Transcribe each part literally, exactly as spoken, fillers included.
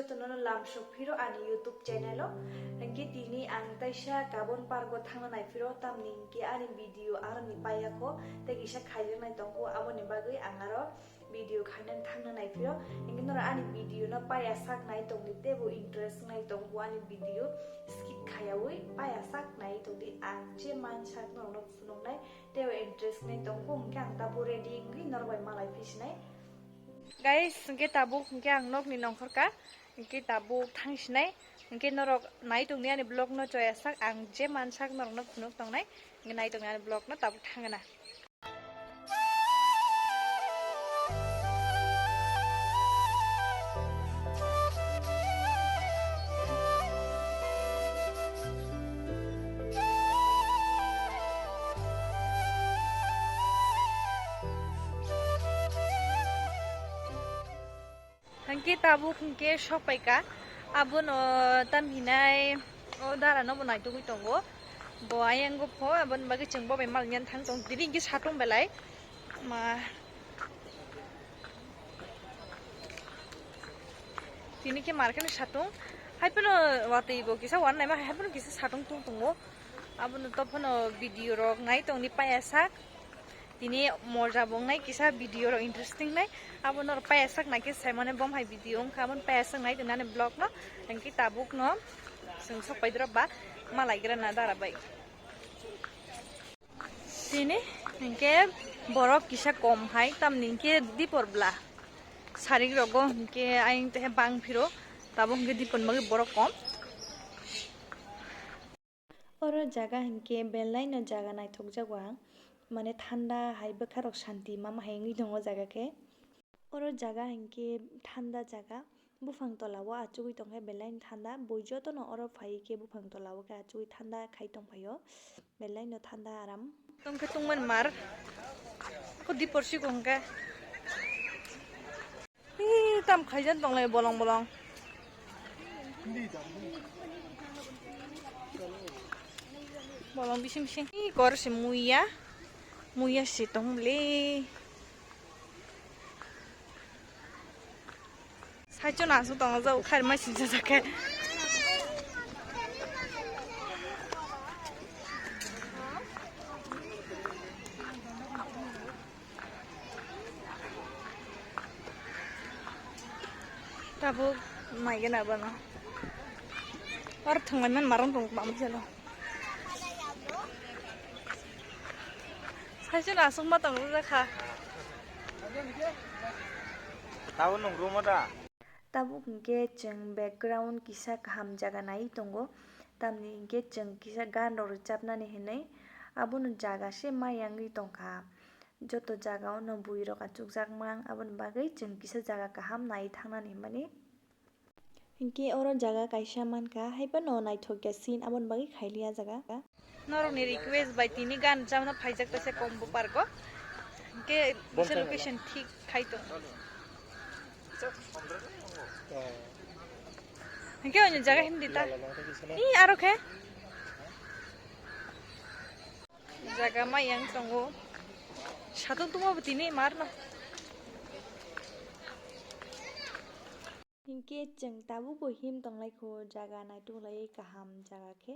Jotono lamsok phiro ani YouTube channel o. Hwnkhe tini ang taisa Kabon Park o thangna nai phiro, tamni hwnkhe ani video aroni paiya kho, tei kisa khaijaknai tongkho, aboni bagwi ang aro video khainani thangna nai phiro. Hwnkhe norok ani video no paiya sak nai tongdi, teibo interest wngnai tongkho ani video, skip khaiyaui paiya sak nai tongdi, ang je mansak norokno phunuknai. Tei o interest ni tongkho, hwnkhe ang tabuk ready wngwi norok bai malai phisinai. Guys, hwnkhe tabuk hwnkhe ang nokni nongkhorka, hwnkhe tabuk thangsinai, hwnkhe norok nai tongdi ani vlog no choya sak, ang je mansak norokno phunuk tongnai, hwnkhe nai tongdi ani vlog no tabuk thangna. Hwnkhe tabuk hwnkhe sokpaikha, abono tamhinai o dara nobo naitugwi tongo, bo ayang pho, aboni bagwi chwng bo bai malnyan thang tong, tini hwnkhe satung belai ma. Tini khe market ni satung, hai phano watwi bo kisa wan naima hai phano kisa satung tung tongo. Abono to phano video rok nai tongdi paiya sak. Tini moja bo wngnai kisa video rok interesting nai. Abono paiya sak nai khe sai mane bom hai video wngkha, abono paiya sak nai tongdi ani vlog no. Hwnkhe tabuk no chwng sok pai drop ba malai gra na dara bai. Tini hwnkhe borok kisa kom hai, tamni hwnkhe dipor bla. Sarik rogo hwnkhe ayang tehe bang phiro, tabuk hwnkhe dipor ni bagwi borok kom. Oro jaga hwnkhe belai no jaga naithok jago ang, mane thanda hai bwkha rok shanti mama hai wngwi tongo jaga khe. Oro jaga hinkhe thanda jaga, buphang tola o achugwi tongkhe belai no thanda, bui jotono oro phai khe buphang tola o khe achugwi thanda khai tongphaio, belai no thanda aram. Tongkhe tongmani mar, kho dipor si kongkhe. Ih, tam khaijan tonglai bolong bolong. Bolong bising bising. Ih, kor se muya, muya se tongmole. Saichung aswk tongo, jao khairma sijajak khe. Tabuk naigena bono. Or thwnglaimani marung tong bam jalo. Saichung aswk ma tong jakha. Tabuk nung room o da? Tabuk hinkhe chwng background kisa kaham jaga nai tongo, tamni hinkhe chwng kisa gan rok rwchapnani hinwi abono jaga se ma yangwi tongkha. Joto jaga o no bui rok achukjak mang, aboni bagwi chwng kisa jaga kaham nai thangnani hinmani. Hinkhe oro jaga kaisa mankha, haiphano naithok ya scene, aboni bagwi khailiya jaga. Norokni request bai tini gan chamna phaijak taisa Kombo Park o. Hinkhe kisa location thik khai tong. Hinkhe oino jaga himdi ta. Ih, aro khe. Jaga ma yang tongo. Satung tungma bo tini mar no. Hinkhe chwng tabukbo him tonglaikho, jaga naituklai kaham jaga khe.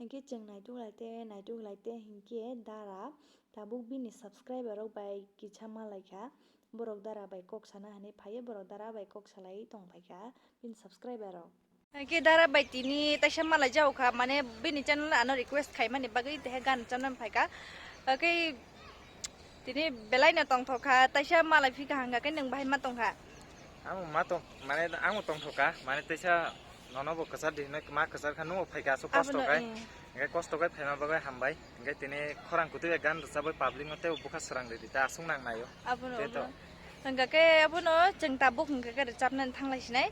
Hinkhe chwng naituklaite, naituklaite hinkhe dara tabuk bini subscriber rok bai kisa malaikha. Borok dara bai kok sana hinwi phaiwi, borok dara bai kok salai tongphaikha bini subscriber rok. Hinkhe dara bai tini taisa malai jaokha, mane bini channel ano request khaimani bagwi tehe gan chamna phaikha. Hinkhe tini belai no tongthokha, taisa malai phikha hangkha khe nwng bahai ma tongkha? Ang ma tong, mane ang tongthokha, mane taisa nono bo kwchar di hinwi ma kwchar kha, nwng bo phaikha aswk kosto abono, khai. Eh. Hinkhe kosto khai phaima bagwi hambai. Hinkhe tini khorang kwtwi bai gan rwchabwi public no teibo bwkha swrang ridi ta aswk nang naio. Abono, tei to. Abono. Hingkha khe abono chwng tabuk hingkha khe rwchapnani thanglai sinai.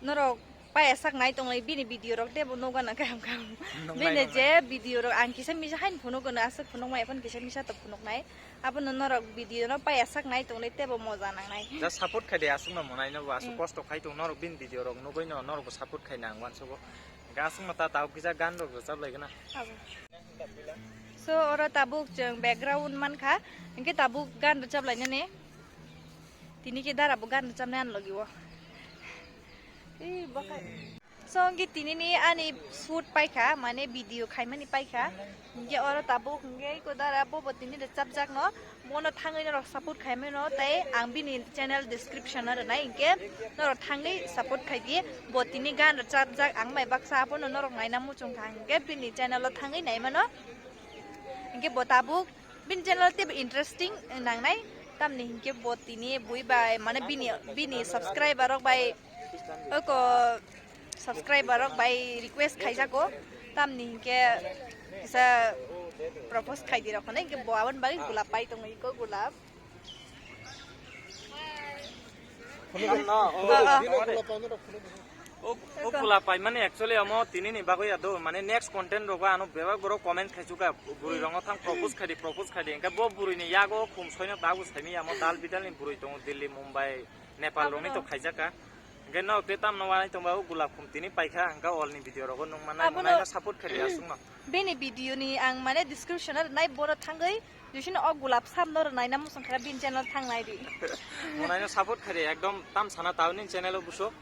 Norok paiya sak nai tonglai bini video rok teibo nukgana kaham kaham. Nuknai, bini nuknai. Je video rok ang kisa misa haino phunukgwno, aswk phunukmaya phano kisa misa to phunuknai. Abono norok video no paiya sak nai tonglai teibo moja nangnai. Ja support khai de aswkno mwnaino bo aswk. Mm. Kosto khai tong norok bini video rok nugwino norokbo support khai nang uansugo. Hingkhe aswkno ta tabuk kisa gan rok rwchap laigwna. Abo. So, oro tabuk chwng background mankha, hinkhe tabuk gan rwchap lainani. Tini khe dara bo gan rwchapnai ani logi o. So, hwnkhe tinini ani shoot paikha, mane video khaimani paikha. Hwnkhe oro tabuk hwnkhe iko dara bobo tini rwchapjakno, bono thangwi norok support khaimano, tei ang bini channel description-o rwnai, hwnkhe norok thangwi support khaidi. Bo tini gan rwchapjak, ang bai baksa abono norok naina muchungkha, hwnkhe bini channel-o thangwi naimano. Hwnkhe bo tabuk bini channel teibo interesting nangnai, tamni hwnkhe bo tini bui bai, mane bini, bini subscriber rok bai, oko subscriber rok bai request khaijago, tamni hwnkhe kisa propose khaidi rok hwnwi, hwnkhe bo aboni bagwi gulap pai tongo, iko gulap. Phunukgo. O, o. O, o gulap paimani actually omo tinini bagwi ya do, mane next content rogo ano bebak borok comment khaichuka, bwrwi rokno thang propose khaidi, propose khaidi, hwnkhe bo bwrwini yago khum soino dabu saimi amo dal bidalni bwrwi tongo, Delhi, Mumbai, Nepal rokni to khaijakka. Hwnkhe no te tamno wanai tongba o gulap khum tini paikha, hwnkhe olni video rogo nung manai abono nung naina support khaidi aswkno. Bini video ni ang mane description o nai bono thangwi Jisino o gulap samno rwnai na muchung kha bini channel thang nai di. Monaino support khaidi ekdom tam sana tao nini channel o buso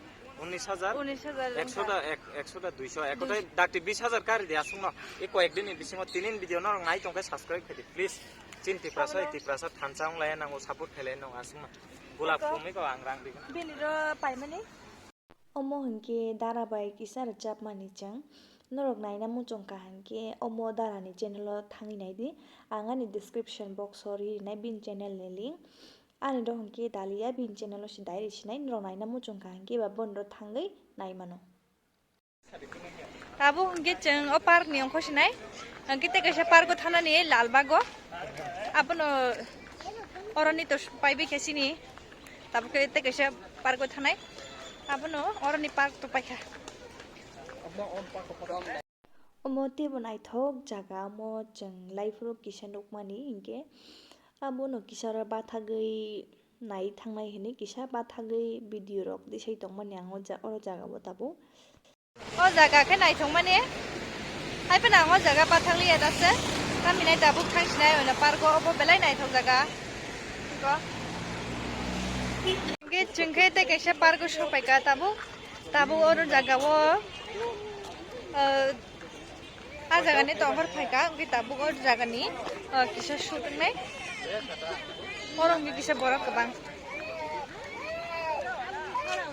unis hajar. Unis hajar ekso wngkha. Da, ek-, ekso da duiso, ekotai dakti bis hajar kari di aswkno. E koyek din ni bisingo tinin video norok nai tongkhe subscribe khaidi please. Chin Tiprasa, abono. Tiprasa thansa wng lai nango support khailai nango aswkno. Gulap eko khumui ko ang rang di. Bini ro paimani. Omo hwnkhe dara bai kisa rwchapmani chwng. Norok naina muchung kha hwnkhe omo darani channel o thangwi naidi. Ang ani description box o ri rinai bini channel ni link. Ani rok hwnkhe dalia bini channel o se direct sinai. Norok naina muchung kha hwnkhe ba bono thangwi naimano. Abo hwnkhe chwng o park ni ongkho sinai. Hwnkhe tei kaisa park o thanani Lalbag o. Abono oroni to paibai khe sini. Tabuk khe tei kaisa park o thanai. Abono oroni park to paikha. Omo teibo naithok jaga, omo chwng laiphuru kisa nukmani hinkhe abono kisa oro bathagwi nai thangnai hinwi kisa bathagwi video rok tisai tongmani ang o ja-, oro jaga o tabuk. O jaga khe naithokmani. Hai phano ang o jaga pathakliya daso. Tamhinai tabuk thangsinai oino park o, obo belai naithok jaga. Go. Hwnkhe chwng khe tei kaisa park o sopaikha tabuk. Tabuk oro jaga o, ah, ah jaga ni tongkhor phaikha, hwnkhe tabuk o jaga ni, ah, kisa shoot wngnai. Oro hwnkhe kisa borok kwbang.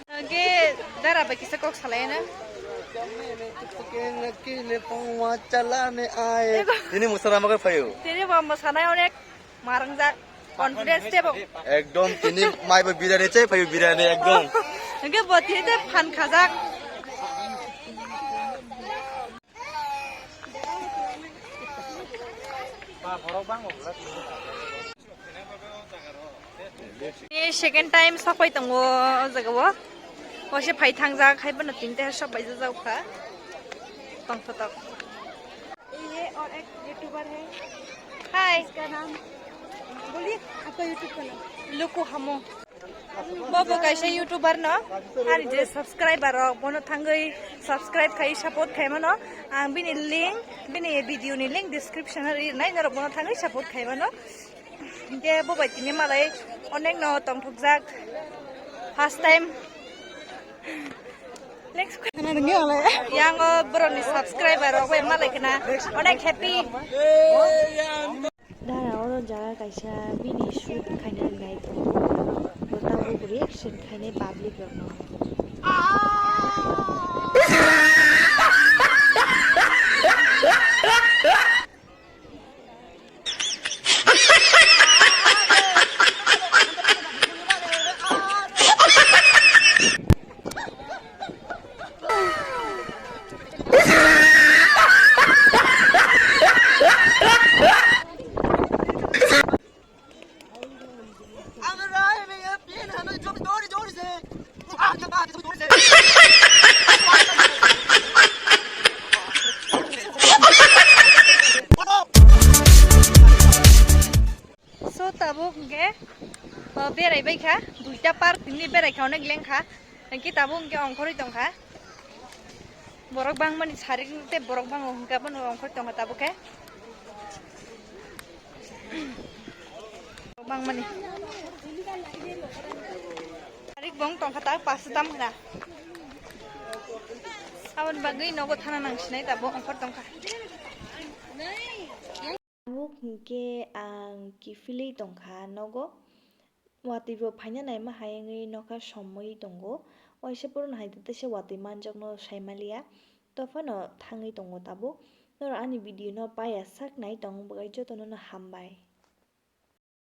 Hwnkhe dara bai kisa kok salai na. Tini mwsana ma khe phaio. Tini bo mwsanai onek marangjak, confidence tebo. Ekdom tini mai bo birani chai phaio, birani ekdom. Hwnkhe bo tini te phan khajak. Ni second time sok pai tongo o jaga o. Waisa phai thangjak, hai bono tini te sok bai jajak kha. Tongthotok. ये और एक यूट्यूबर है। Hi. इसका नाम बोलिए, आपका यूट्यूब का नाम। Luku Hamo. Bo bo kaisa YouTuber no, ani je subscriber rok, bono thangwi subscribe khai, support khai mano. Ang bini link, bini video ni link description o ri nai, norok bono thangwi support khai mano. Hingke bo bai tini malai onek no tongthokjak. First time. Next question. Yang o borok ni subscriber rok bai malai khna onek happy. Dara oro jaga kaisa bini shoot khaina nai tongo. Bo tabuk reaction khainai public rokno. So tabuk hingke, o, berai bai kha, duita park tini berai kha, onek leng kha, hingke tabuk hingke ongkhorwi tong kha. Borok bangmani sarik tei borok bango hingke abono ongkhorwi tong kha tabuk khe. Borok bangmani. Sarik bong tong kha ta paso tam khna. Aboni bagwi nogo thana nang sinai tabuk ongkhor tongkha. Tabuk hinkhe ang kiphilwi tongkha nogo. Watwi bo phaina naima hai wngwi nokha somwi tongo. Waisa phuru no hai teisa watwi manjakno saimaliya. Tophano thangwi tongo tabuk. Norok ani video no paiya sak nai tong bagwi jotono no hambai.